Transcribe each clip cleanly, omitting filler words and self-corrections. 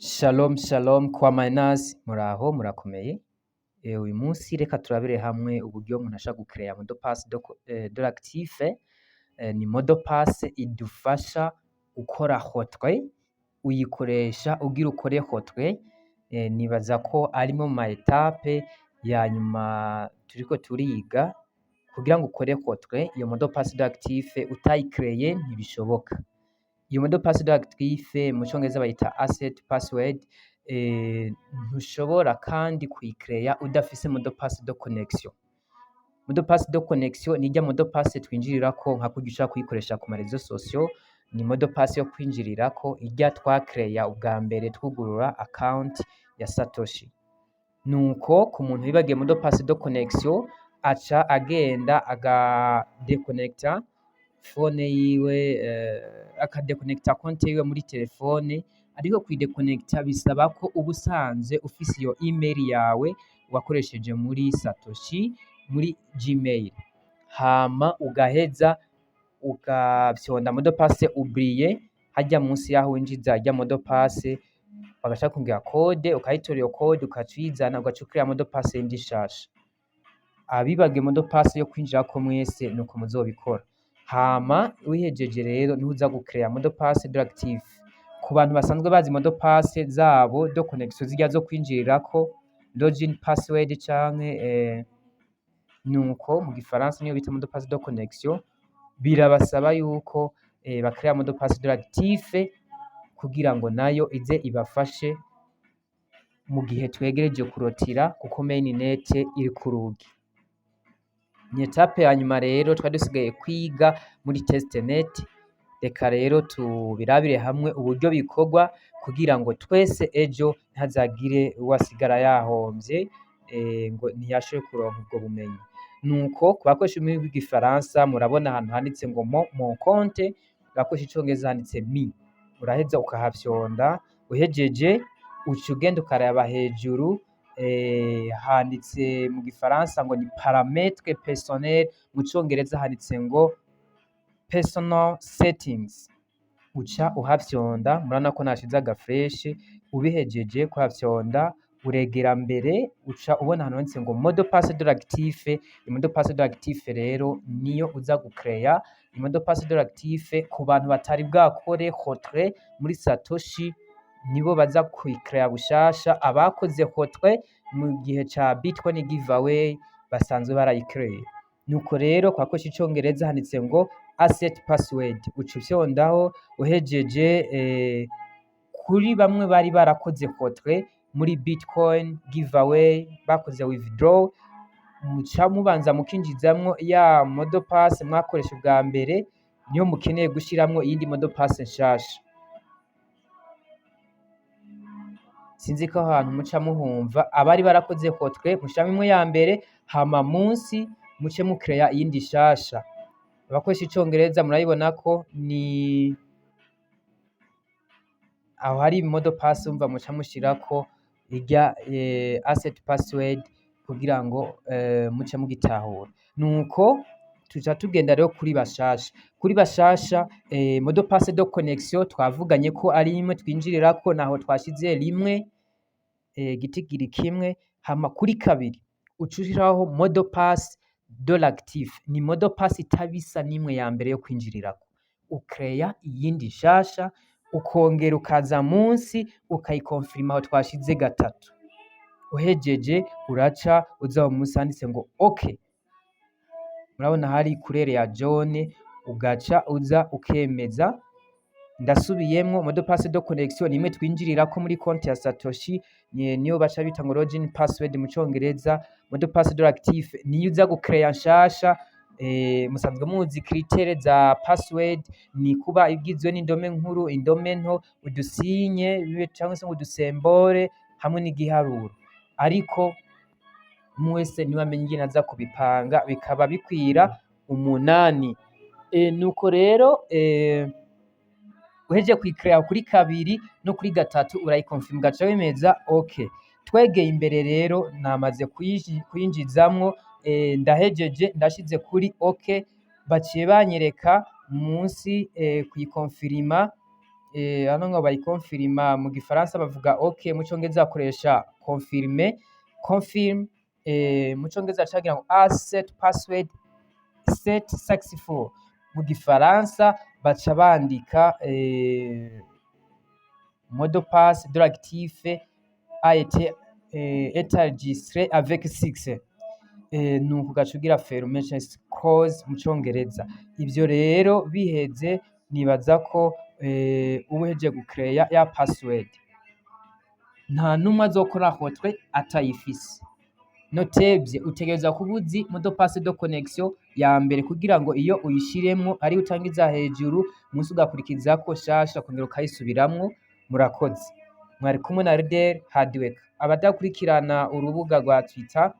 Shalom shalom kwa Minus, muraho murakomeye. Uyu munsi reka turabire hamwe uburyo umuntu ashobora gucrea mot de passe de l'actif. Ni mot de passe idufasha gukora retrait, uyikoresha ugira ukore retrait. Nibaza ko arimwe mu ma étapes ya nyuma turiko turiga kugira ngo ukore retrait. Iyo mot de passe de l'actif utayicreye ntibishoboka. Iyo mot de passe de l'actif mu congereza bayita asset password. Ntushobora kandi kuyicrea udafise mot de passe de connexion. Mot de passe de connexion ni irya mot de passe twinjirirako, nka kurya ushobora kuyikoresha ku ma réseaux sociaux. Ni mot de passe yo kwinjirirako, irya twacrea ubwa mbere twugurura account ya Satoshi. Nuko ku muntu wibagiye mot de passe de connexion, aca agenda agadekonekta phone yiwe, akadekonekta konte yiwe muri telefone. Ariko kuyidekonekta bisaba ko uba usanzwe ufise iyo email yawe wakoresheje muri Satoshi muri Gmail, hama ugaheza ugafyonda mot de passe oublié harya munsi yaho winjiza irya mot de passe, bagaca bakubwira code, ukayitora iyo code, ugaca uyizana, ugaca ucrea mot de passe yindi nshasha. Abibagiye mot de passe yo kwinjirako mwese nuko muzobikora. Hama wihejeje rero, niho uza gucrea mot de passe de l'actif. Ku bantu basanzwe bazi mot de passe zabo de connexion, zirya zo kwinjirirako, login password canke nuko mu gifaransa niyo bita mot de passe de connexion, birabasaba yuko bacrea mot de passe de l'actif kugira ngo nayo ize ibafashe mu gihe twegereje kurotira, kuko mainnet iri ku rugi. Ni étape ya nyuma rero twari dusigaye kwiga muri testnet. Reka rero tubirabire hamwe uburyo bikorwa kugira ngo twese ejo ntihazagire uwasigara yahomvye ngo ntiyashoboye kuronka ubwo bumenyi. Nuko ku bakoresha ururimi rw'igifaransa murabona ahantu handitse ngo mon compte, abakoresha icongereza handitse me. Uraheza ukahafyonda, uhejeje uca ugenda ukaraba hejuru, handitse mu gifaransa ngo ni paramètres personnels, mu congereza handitse ngo personal settings. Uca uhafyonda, murabona ko nashize agaflèche. Ubihejeje kuhafyonda, uregera mbere, uca ubona ahantu handitse ngo mot de passe de l'actif. Mot de passe de l'actif rero niyo uza gucrea. Mot de passe de l'actif, ku bantu batari bwakore retrait muri Satoshi, nibo baza kuyicrea bushasha. Abakoze retrait mu gihe ca Bitcoin giveaway basanzwe barayicreye. Nuko rero ku bakoresha icongereza handitse ngo asset password, uca ufyondaho. Uhejeje, kuri bamwe bari barakoze retrait muri Bitcoin giveaway, bakoze withdraw, muca mubanza mukinjizamwo ya mot de passe mwakoresha ubwa mbere, niyo mukeneye gushiramwo iyindi mot de passe nshasha. Sinzi ko aho hantu muca muhumva. Abari barakoze retrait mushiramwo imwe ya mbere, hama munsi muce mucrea iyindi nshasha. Abakoresha icongereza murabibona ko ni aho hari mot de passe, umva muca mushirako irya asset password kugira ngo muce mugitahura. Nuko tuca tugenda rero kuri bashasha. Kuri bashasha, mot de passe de connexion twavuganye ko ari imwe twinjirirako, naho twashize rimwe, gitigiri kimwe. Hama kuri kabiri uca ushiraho mot de passe de l'actif. Ni mot de passe itabisa n'imwe ya mbere yo kwinjirirako, ucrea iyindi nshasha, ukongera ukaza munsi ukayikonfirma aho twashize gatatu. Uhejeje uraca uza aho munsi handitse ngo OK, murabona hari couleur ya jaune, ugaca uza ukemeza. Ndasubiyemwo: mot de passe de connexion nimwe twinjirirako muri konti ya Satoshi, niyo baca bita ngo login password mu congereza. Mot de passe de l'actif niyo uza gucrea nshasha. Musanzwe muzi critères za password: ni kuba igizwe n'indome nkuru, indome nto, udusinye cyangwa se ngo udusymboles hamwe n'igiharuro. Ariko umwe wese niwe amenya ingene aza kubipanga bikaba bikwira 8. Nuko rero uhejeje kuyicrea kuri kabiri no kuri gatatu, urayikonfirma, ugaca wemeza OK. Twegeye imbere rero, namaze kuyinjizamwo, ndahejeje, ndashize kuri OK, baciye banyereka munsi kuyikonfirima. Hano ngo bayikonfirima, mu gifaransa bavuga OK, mu congereza bakoresha confirmer, confirm. Mu congereza baca ngo "asset password set successful", mu gifaransa baca bandika "mot de passe de l'actif a été est enregistré avec succès". Nuko ugaca ugira fermer canke close mu congereza. Ivyo rero biheze, nibaza ko uba uhejeje gucreya ya password. Nta numwe azokora retrait atayifise. Notebye, utegerezwa kuba uzi mot de passe de connexion ya mbere, kugira ngo iyo uyishiremwo ariyo utangiza hejuru, munsi ugakurikizako shasha, ukongera ukayisubiramwo. Murakoze, mwari kumwe na Leader Hardwork. Abadakurikirana urubuga rwa Twitter,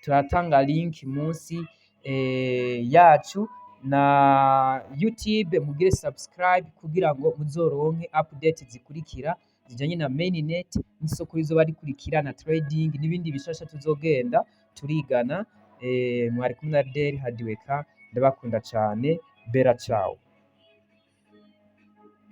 turatanga link munsi yacu na YouTube. Mugire subscribe kugira ngo muzoronke update zikurikira zijanye na mainnet n'isoko rizoba rikurikira na trading n'ibindi bishasha tuzogenda turigana. Mwari kumwe na Leader Hardwork, ndabakunda cane. Bella ciao.